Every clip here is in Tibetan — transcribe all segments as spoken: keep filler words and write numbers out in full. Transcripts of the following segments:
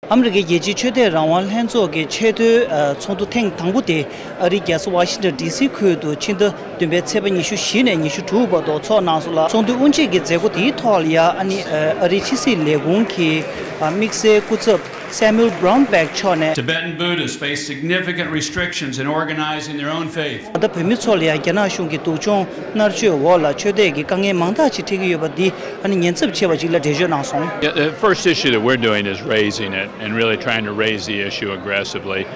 ཨ་མི་རི་ཀའི་རྒྱལ་སྤྱིའི་ཆོས་དད་རང་དབང་ལྷན་ཚོགས་ཀྱི་ཆེས་མཐོའི་ཨ་ཚོགས་འདུ་ཐེངས་དང་པོ་དེ་ཨ་རིའི་རྒྱལ་ས་ཝ་ཤིང་ཊོན་ཌི་སི་ཁུལ་དུ་ཕྱི་ཟླ་བདུན་པའི་ཚེས་པ་ཉི་ཤུ་བཞི་ནས་ཉི་ཤུ་དྲུག་བར་དུ་ཚོགས་གནང་སོང་ལ། ཚོགས་འདུའི་དབུ་འབྱེད་ཀྱི་མཛད་སྒོ་དེའི་ཐོག་ལ་ཡ་ཨ་ནི་ཨ་རིའི་ཕྱི་སྲིད་ལས་ཁུངས་ཀྱི་ཨ་དམིགས་བསལ་སྐུ་ཚབ་Samuel Brownback་མཆོག་ནས། Tibetan Buddhists face significant restrictions in organizing their own faith. ད་ལྟ་བོད་མི་ཚོ་ལ་ཡང་རྒྱ་ནག་གཞུང་གི་སྡུག་སྦྱོང་མནར་གཅོད་འོག་ལ་ཆོས་དད་ཀྱི་དཀའ་ངལ་མང་དག་ཅིག་འཕྲད་ཀྱི་ཡོད་པ་འདི་ཨ་ནི་ཉེན་ཚབས་ཆེ་བ་ཅིག་ལ་འགྲེལ་བརྗོད་གནང་སོང་། Yeah, the first issue that we're doing is raising it and really trying to raise the issue aggressively.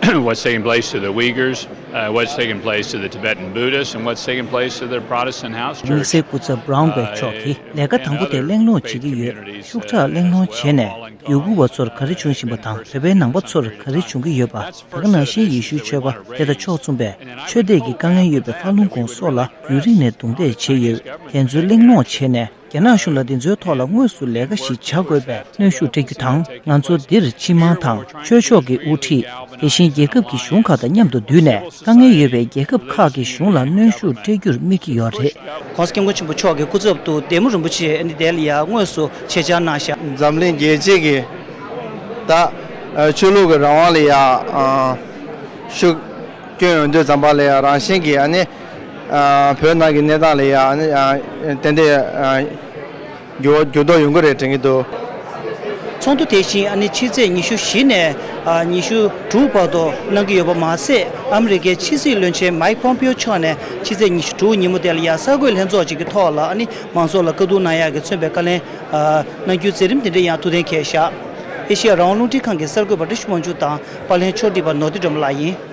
What's taking place to the Uyghurs, uh, what's taking place to the Tibetan Buddhists, and what's taking place to the Protestant house church. དམིགས་བསལ་སྐུ་ཚབ་Brownback་མཆོག་གིས་ལས་ཀ་དང་པོ་དེ་གླེང་སློང་བྱེད་ཀྱི་ཡོད། ཤུགས་དྲག་གླེང་སློང་བྱས་ནས་ཡུ་གུར་བ་ཚོར་ག་རེ་བྱུང་བཞིན་པ་དང་བོད་པའི་ནང་པ་ཚོར་ག་རེ་བྱུང་གི་ཡོད་པ། ད་ག་ནང་བཞིན་ཡེ་ཤུའི་ཆོས་པ་དེ་དང་ཕྱོགས་མཚུངས་པའི་ཆོས་དད་ཀྱི་དཀའ་ངལ་ཡོད་པའི་ཧྥ་ལུང་གུང་སོགས་ལ་ཡུན་རིང་ནས་རྡུང་རྡེག་བྱས་ཡོད། དེ་ཚོའི་གླེང་སློང་བྱས་ནས་རྒྱ་ནག་གཞུང་ལ་འདི་ཚོའི་ཐོག་ལ་དངོས་སུ་ལས་ཀ་ཞིག་བྱ་དགོས་པའི་གནོན་ཤུགས་སྤྲད་རྒྱུ་དང་ང་ཚོ་འདིར་སྤྱི་དམངས་དང་ཆོས་ཕྱོགས་ཀྱི་དབུ་ཁྲིད། དེ་བཞིན་རྒྱལ་ཁབ་ཀྱི་གཞུང་ཁག་དང་མཉམ་དུ་བསྡུས་ནས་དཀའ་ངལ་ཡོད་པའི་རྒྱལ་ཁབ་ཁག་གི་གཞུང་ལ་གནོན་ཤུགས་སྤྲད་རྒྱུར་དམིགས་ཀྱི་ཡོད་རེད། ྋགོང་ས་ྋསྐྱབས་མགོན་ཆེན་པོ་མཆོག་གི་སྐུ་ཚབ་ཏུ་ལྡེ་མོ་རིན་པོ་ཆེ་ཨ་ནི་དེ་ལ་ཡང་དངོས་སུ་ཆེད་བཅར་གནང་ཤག་འཛམ་གླིང་རྒྱལ་སྤྱི་གི་ད་ཆོས་ལུགས་ཀྱི་རང་དབང་ལ་ཡང་ཤུགས་སྐྱོན་ཡོང་དུས་ཙམ་པ་ལ་ཡང་རང་བཞིན་གྱིས་ཨ་ནི་བོད་ནང་གི་གནས་སྟངས་ལ་ཡང་ཨ་ནི་ཏན་ཏན་འགྱུར་བ་འགྱུར་ལྡོག་ཡོང་གི་རེད་དྲན་གྱི་འདུག་ཚོགས་འདུ་དེ་བཞིན་ཨ་ནི་ཕྱི་ཚེས་ཉི་ཤུ་བཞི་ནས་ཨ་ཉི་ཤུ་དྲུག་བར་དུ་གནང་གི་ཡོད་པ་མ་ཟད། ཨ་མི་རི་ཀའི་ཕྱི་སྲིད་བློན་ཆེན་མའིག་པོམ་པིའོ་མཆོག་ནས་ཕྱི་ཚེས་ཉི་ཤུ་དྲུག་ཉིན་མོ་དེ་ལ་ཡང་གསར་འགོད་ལྷན་ཚོགས་ཅིག་གི་ཐོག་ལ་ཨ་ནི་མང་ཚོགས་ལ་བཀའ་བསྡུར་གནང་ཡག་གི་མཚོན་པའི་བཀའ་ལན་ཨ་གནང་རྒྱུའི་མཛད་རིམ་དེ་འདྲ་ཡང་ཐུགས་གཏན་འཁེལ་བཞག་ཨེ་ཤེ་ཡ་རང་དབང་རླུང་འཕྲིན་ཁང་གི་གསར་འགོད་པ་བཀྲ་ཤིས་དབང་ཕྱུག་དང་པར་ལེན་ཕྱོགས་སྒྲིག་པ་ནོར་བདེ་སྒྲོལ་མ་ལགས་ཡིན།